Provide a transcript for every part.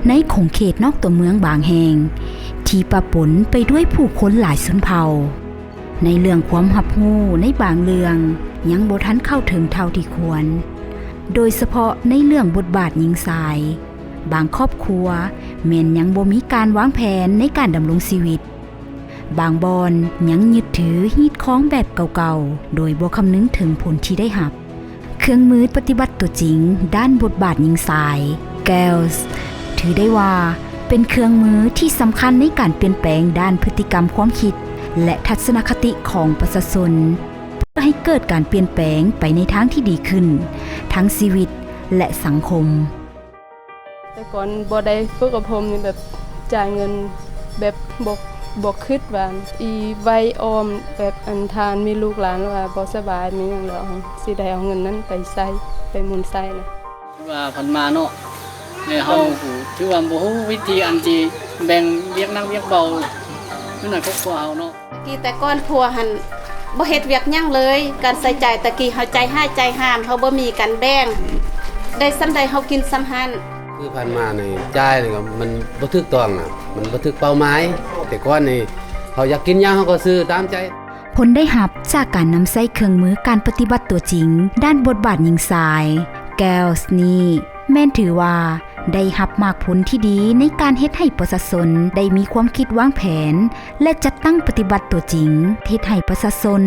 ໃນຂົງເຂດນອກຕົວເມືອງບາງແຫ່ງ ທີ່ປະປົນໄປດ້ວຍຜູ້ຄົນຫຼາຍຊົນເຜົ່າ, ໃນເລື່ອງຄວາມຮັບຮູ້ໃນບາງເລື່ອງຍັງບໍ່ທັນເຂົ້າເຖິງເທົ່າທີ່ຄວນ, ໂດຍສະເພາະໃນເລື່ອງບົດບາດຍິງຊາຍ, ບາງຄອບຄົວແມ່ນຍັງບໍ່ມີການວາງແຜນໃນການດຳລົງຊີວິດ. ບາງບ່ອນຍັງຍຶດຖືຮີດຄອງແບບເກົ່າໆ ໂດຍບໍ່ຄຳນຶງເຖິງຜົນທີ່ໄດ້ຮັບ. ເຄື່ອງມືປະຕິບັດຕົວຈິງດ້ານບົດບາດຍິງຊາຍ Girls ຖືໄດ້ວ່າເປັນເຄື່ອງມືທີ່ສຳຄັນໃນການປ່ຽນແປງດ້ານພຶດຕິກຳຄວາມຄິດ ແລະ ທັດສະນະຄະຕິຂອງປະຊາຊົນ ເພື່ອໃຫ້ເກີດການປ່ຽນແປງໄປໃນທາງທີ່ດີຂຶ້ນ ທັງຊີວິດ ແລະ ສັງຄົມ. ແຕ່ກ່ອນບໍ່ໄດ້ຝຶກອົບຮົມນີ້ ແບບຈ່າຍເງິນແບບບໍ່ ບໍ່ຄິດວ່າ ອີໄວ້ອອມ ແບບອັນທ່ານມີລູກຫຼານ ຫຼືວ່າບໍ່ສະບາຍ ມີຫຍັງແລ້ວ ເຮົາຊິໄດ້ເອົາເງິນນັ້ນໄປໃຊ້ ໄປໝູນໃຊ້ນະ. ຄືວ່າຜ່ານມາເນາະ ແມ່ເຮົາຄືວ່າບໍ່ຮູ້ວິທີອັນຊິແບ່ງວຽກໜັກວຽກເບົາຢູ່ໃນຄອບຄົວເຮົາເນາະ. ຕະກີ້ແຕ່ກ່ອນຜົວຫັ້ນບໍ່ເຮັດວຽກຫຍັງເລີຍ, ການໃຊ້ຈ່າຍຕະກີ້ເຮົາໃຈຮ້າຍໃຈຮ້າຍ, ເຮົາບໍ່ມີການແບ່ງ, ໄດ້ສ່ຳໃດເຮົາກິນສ່ຳຫັ້ນ. ຄືຜ່ານມານີ້ຈ່າຍນີ້ກໍມັນບໍ່ຖືກຕ້ອງນະ, ມັນບໍ່ຖືກເປົ້າໝາຍ. ແຕ່ກ່ອນນີ້ເຮົາຢາກກິນຫຍັງເຮົາກໍຊື້ຕາມໃຈ. ຜົນໄດ້ຮັບຈາກການນຳໃຊ້ເຄື່ອງມືການປະຕິບັດຕົວຈິງດ້ານບົດບາດຍິງຊາຍ Girls ນີ້ ແມ່ນຖືວ່າໄດ້ຮັບໝາກຜົນທີ່ດີໃນການເຮັດໃຫ້ປະຊາຊົນໄດ້ມີຄວາມຄິດວາງແຜນ ແລະ ຈັດຕັ້ງປະຕິບັດຕົວຈິງ, ເຮັດໃຫ້ປະຊາຊົນ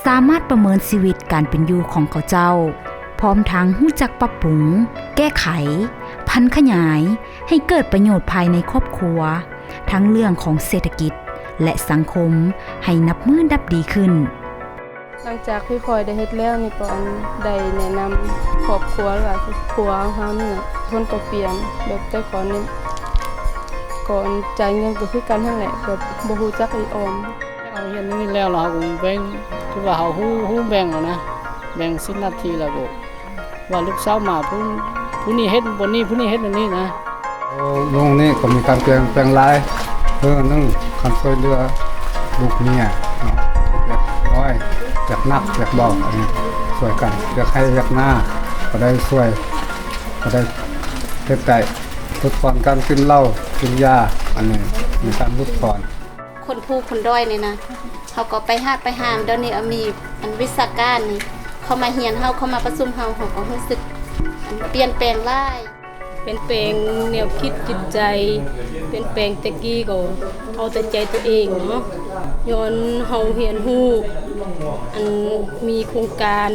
ສາມາດປະເມີນຊີວິດການເປັນຢູ່ຂອງເຂົາເຈົ້າ, ພ້ອມທັງຮູ້ຈັກປັບປຸງ, ແກ້ໄຂ, ຜັນຂະຫຍາຍໃຫ້ເກີດປະໂຫຍດພາຍໃນຄອບຄົວ, ທັງເລື່ອງຂອງເສດຖະກິດ ແລະ ສັງຄົມໃຫ້ນັບມື້ນັບດີຂຶ້ນ. ຫຼັງຈາກທີ່ຂ້ອຍໄດ້ເຮັດແລ້ວນີ້ ກໍໄດ້ແນະນຳຄອບຄົວ ຫຼືວ່າຜົວເຮົານີ້ນະ, ເພິ່ນກໍປ່ຽນ. ແບບແຕ່ກ່ອນນີ້ ກໍຈ່າຍເງິນກໍຄືກັນຫັ້ນແຫຼະ, ແບບບໍ່ຮູ້ຈັກອີອອມ. ເຮົາຮຽນນີ້ແລ້ວ ເຮົາກໍແບ່ງ ຄືວ່າເຮົາຮູ້ ຮູ້ແບ່ງແລ້ວນະ, ແບ່ງສິດໜ້າທີ່ ແລ້ວກໍ ວ່າລູກສາວມາ ຜູ້ ຜູ້ນີ້ເຮັດບ່ອນນີ້ ຜູ້ນີ້ເຮັດອັນນີ້ນະ. ໂອ້ ລຸງນີ້ກໍມີການປ່ຽນແປງຫຼາຍ. ເອີ ໜຶ່ງ ການຊ່ວຍເຫຼືອລູກເມຍເນາະ, ວຽກນ້ອຍ ວຽກໜັກ ວຽກເບົາ ອັນນີ້ຊ່ວຍກັນ, ວຽກໄຮ່ວຽກນາກໍໄດ້ຊ່ວຍ ກໍໄດ້ເຮັດໄດ້, ຫຼຸດຜ່ອນການກິນເຫຼົ້າກິນຢາ, ອັນນີ້ມີການຫຼຸດຜ່ອນ. ຄົນຜູ້ຄົນດ້ອຍນີ້ນະ ເຮົາກໍໄປຮາກໄປຫາມ. ດຽວນີ້ ອາ ມີອັນວິຊາການນີ້ ເຂົາມາຮຽນເຮົາ ເຂົາມາປະຊຸມເຮົາ ເຮົາກໍຮູ້ສຶກ ອັນ ປ່ຽນແປງຫຼາຍ. ປ່ຽນແປງແນວຄິດຈິດໃຈ, ປ່ຽນແປງແຕ່ກີ້ກໍເອົາແຕ່ໃຈຕົວເອງເນາະ, ຍ້ອນເຮົາຮຽນຮູ້ ອັນ ມີໂຄງການ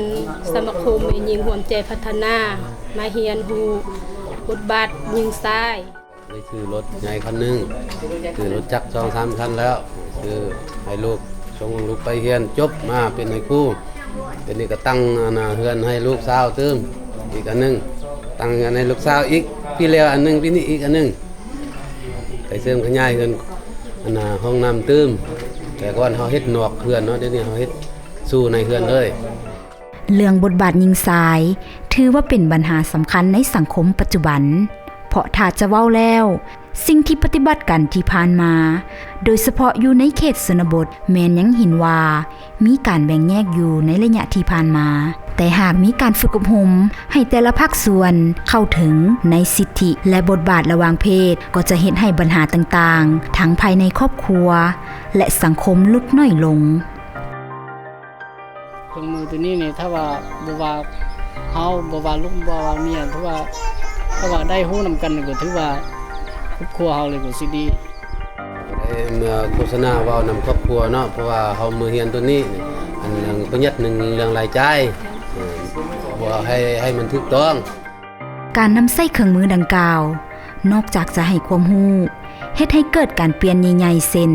ສະມາຄົມແມ່ຍິງຮ່ວມໃຈພັດທະນາ ມາຮຽນຮູ້ບົດບາດຍິງຊາຍ. ໄດ້ຊື້ລົດໃຫຍ່ຄັນໜຶ່ງ, ຊື້ລົດຈັກສອງສາມຄັນແລ້ວ, ຊື້ໃຫ້ລູກ, ສົ່ງລູກໄປຮຽນຈົບມາເປັນນາຍຄູ. ດຽວນີ້ກໍຕັ້ງ ອັນນ່າ ເຮືອນໃຫ້ລູກສາວຕື່ມອີກອັນໜຶ່ງ, ຕັ້ງເຮືອນໃຫ້ລູກສາວອີກ, ປີແລ້ວອັນໜຶ່ງ, ປີນີ້ອີກອັນໜຶ່ງ. ໄປເສີມຂະຫຍາຍເຮືອນ ອັນນ່າ ຫ້ອງນ້ຳຕື່ມ, ແຕ່ກ່ອນເຮົາເຮັດນອກເຮືອນເນາະ, ດຽວນີ້ເຮົາເຮັດສູ່ໃນເຮືອນເລີຍ. ເລື່ອງບົດບາດຍິງຊາຍ ຖືວ່າເປັນບັນຫາສຳຄັນໃນສັງຄົມປັດຈຸບັນ, ເພາະຖ້າຈະເວົ້າແລ້ວ, ສິ່ງທີ່ປະຕິບັດກັນທີ່ຜ່ານມາ, ໂດຍສະເພາະຢູ່ໃນເຂດຊົນນະບົດ, ແມ່ນຍັງເຫັນວ່າມີການແບ່ງແຍກຢູ່ໃນໄລຍະທີ່ຜ່ານມາ. ແຕ່ຫາກມີການຝຶກອົບຮົມໃຫ້ແຕ່ລະພາກສ່ວນເຂົ້າເຖິງໃນສິດທິ ແລະ ບົດບາດລະຫວ່າງເພດ, ກໍຈະເຮັດໃຫ້ບັນຫາຕ່າງໆ ທັງພາຍໃນຄອບຄົວ ແລະ ສັງຄົມຫຼຸດໜ້ອຍລົງ. ເຄື່ອງມືຕົວນີ້ນີ້ ຖ້າວ່າບໍ່ວ່າເຮົາ ບໍ່ວ່າລູກ ບໍ່ວ່າເມຍ ຖືວ່າ ຖ້າວ່າໄດ້ຮູ້ນຳກັນນີ້ ກໍຖືວ່າຄອບຄົວເຮົານີ້ກໍຊິດີ. ໄດ້ເມືອໂຄສະນາເວົ້ານຳຄອບຄົວເນາະ, ເພາະວ່າເຮົາມືຮຽນຕົວນີ້ ອັນ ອັນປະຢັດໜຶ່ງເລື່ອງລາຍຈ່າຍ, ເອີ ບໍ່ໃຫ້ ໃຫ້ມັນຖືກຕ້ອງ. ການນຳໃຊ້ເຄື່ອງມືດັ່ງກ່າວ ນອກຈາກຈະໃຫ້ຄວາມຮູ້ ເຮັດໃຫ້ເກີດການປ່ຽນໃຫຍ່ໆ ເຊັ່ນ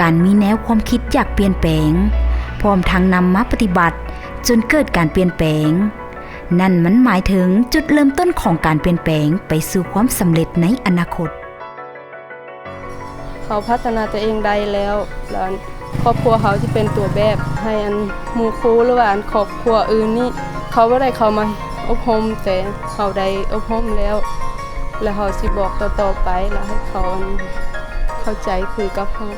ການມີແນວຄວາມຄິດຢາກປ່ຽນແປງ, ພ້ອມທັງນຳມາປະຕິບັດຈົນເກີດການປ່ຽນແປງ, ນັ້ນມັນໝາຍເຖິງຈຸດເລີ່ມຕົ້ນຂອງການປ່ຽນແປງໄປສູ່ຄວາມສຳເລັດໃນອະນາຄົດ. ເຮົາພັດທະນາຕົວເອງໄດ້ແລ້ວ ແລ້ວ ຄອບຄົວເຮົາຊິເປັນຕົວແບບໃຫ້ອັນໝູ່ຄູ່ ຫຼືວ່າອັນຄອບຄົວອື່ນນີ້ ເຂົາບໍ່ໄດ້ເຂົ້າມາອົບຮົມ ແຕ່ເຮົາໄດ້ອົບຮົມແລ້ວ ແລ້ວເຮົາຊິບອກຕໍ່ໆໄປ ແລ້ວໃຫ້ເຂົາອັນເຂົ້າໃຈຄືກັບເຮົາ.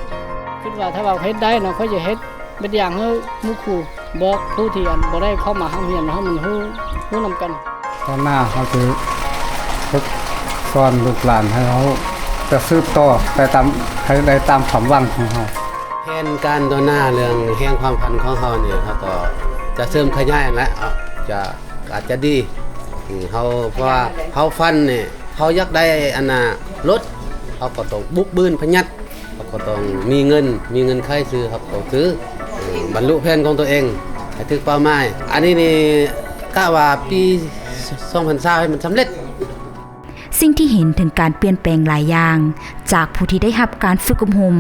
ຄິດວ່າຖ້າວ່າເຮັດໄດ້ເນາະ ຂ້ອຍຈະເຮັດເປັນຢ່າງໃຫ້ໝູ່ຄູ່ ບອກຜູ້ທີ່ອັນບໍ່ໄດ້ເຂົ້າມາຮ່ຳຮຽນໃຫ້ມັນຮູ້ ຮູ້ນຳກັນ. ຕອນໜ້າເຮົາຊິຝຶກ ສອນລູກຫຼານໃຫ້ເຮົາຈະສືບຕໍ່ໄປຕາມ ໃຫ້ໄດ້ຕາມຄວາມຫວັງຂອງເຮົາ. ແຜນການຕໍ່ໜ້າເລື່ອງແຮງຄວາມຝັນຂອງເຮົານີ້ ເຮົາກໍຈະເສີມຂະຫຍາຍຫັ້ນແຫຼະ ຈະ ອາດຈະດີ ເຮົາ ເພາະວ່າເຮົາຝັນນີ້ ເຮົາຢາກໄດ້ອັນນ່າລົດ ເຮົາກໍຕ້ອງບຸກບືນພະຍັດ ເຮົາກໍຕ້ອງມີເງິນ ມີເງິນໃຊ້ຊື້ ເຮົາກໍຕ້ອງຊື້ ບັນລຸແຜນຂອງຕົວເອງໃຫ້ຖືກເປົ້າໝາຍ. ອັນນີ້ນີ້ກະວ່າປີສອງພັນຊາວໃຫ້ມັນສຳເລັດ. ສິ່ງທີ່ເຫັນເຖິງການປ່ຽນແປງຫຼາຍຢ່າງ ຈາກຜູ້ທີ່ໄດ້ຮັບການຝຶກອົບຮົມ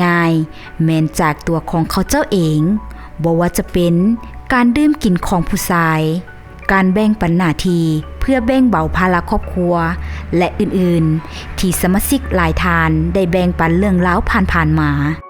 ງ່າຍໆ ແມ່ນຈາກຕົວຂອງເຂົາເຈົ້າເອງ, ບໍ່ວ່າຈະເປັນການດື່ມກິນຂອງຜູ້ຊາຍ, ການແບ່ງປັນໜ້າທີ່ເພື່ອແບ່ງເບົາພາລະຄອບຄົວ ແລະ ອື່ນໆ ທີ່ສະມາຊິກຫຼາຍທ່ານໄດ້ແບ່ງປັນເລື່ອງລາວຜ່ານໆມາ.